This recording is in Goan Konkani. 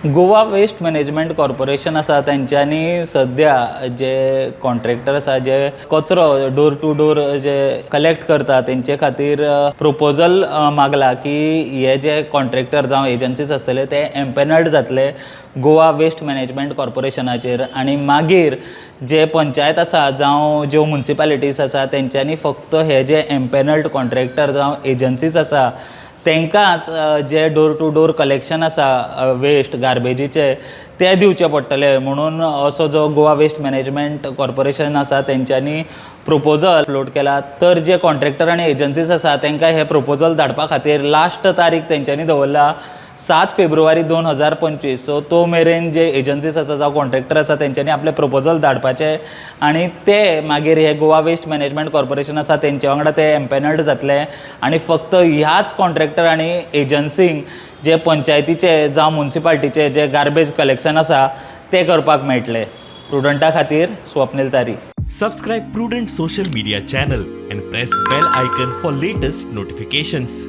गोवा वेस्ट मॅनेजमेंट कॉर्पोरेशन आसा, तेंच्यांनी सद्या जे कॉन्ट्रॅक्टर आसा, जे कचरो डोर टू डोर जे कलेक्ट करता, तेंचे खातीर प्रोपोजल मागला की हे जे कॉन्ट्रॅक्टर जावं एजन्सीज आसतले, ते एम्पेनल्ड जातले गोवा वेस्ट मॅनेजमेंट कॉर्पोरेशनाचेर आनी मागीर जे पंचायत आसा जावं ज्यो मुन्सिपालिटीज आसा, तेंच्यांनी फक्त हे जे एम्पेनल्ड कॉन्ट्रॅक्टर जावं एजन्सीज आसा, तांकांच जे डोर टू डोर कलेक्शन आसा वेस्ट गार्बेजीचे, ते दिवचे पडटले म्हणून असो जो गोवा वेस्ट मॅनेजमेंट कॉर्पोरेशन आसा, तेंच्यांनी प्रोपोजल फ्लोट केला. तर जे कॉन्ट्रॅक्टर आनी एजन्सीज आसा, तांकां हे प्रोपोजल धाडपा खातीर लास्ट तारीख तेंच्यांनी दवरला 7 फेब्रुवारी 2025. सो तो मेरेन जे एजन्सीज आसा जावं कॉन्ट्रॅक्टर आसा, तेंच्यांनी आपले प्रोपोजल धाडपाचे आनी ते मागीर हे गोवा वेस्ट मॅनेजमेंट कॉर्पोरेशन आसा, तेंचे वांगडा ते एम्पेनल्ड जातले आनी फक्त ह्याच कॉन्ट्रॅक्टर आनी एजन्सींक जे पंचायतीचे जावं मुन्सिपाल्टीचे जे गार्बेज कलेक्शन आसा, ते करपाक मेळटले. प्रुडंटा खातीर स्वप्नील तारी. Subscribe Prudent social media channel and press bell icon for latest notifications.